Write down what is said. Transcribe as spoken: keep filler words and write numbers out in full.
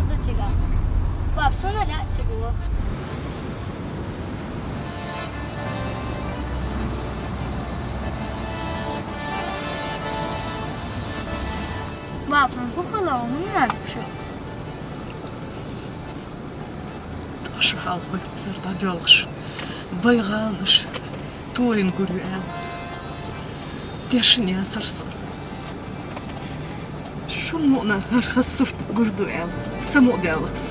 Ду цига. Баб, сона лаьа цига. Баб, хӀун хӀу хала, хӀун нана шу? ТӀаккха шу хьалха вай хӀусар дӀадоьлхуш, вай гӀаланаш тойна гур ю аьлла, тешна яцар со. Шун мукъана хӀара хаза сурт гур ду аьлла, самукъадаьллас.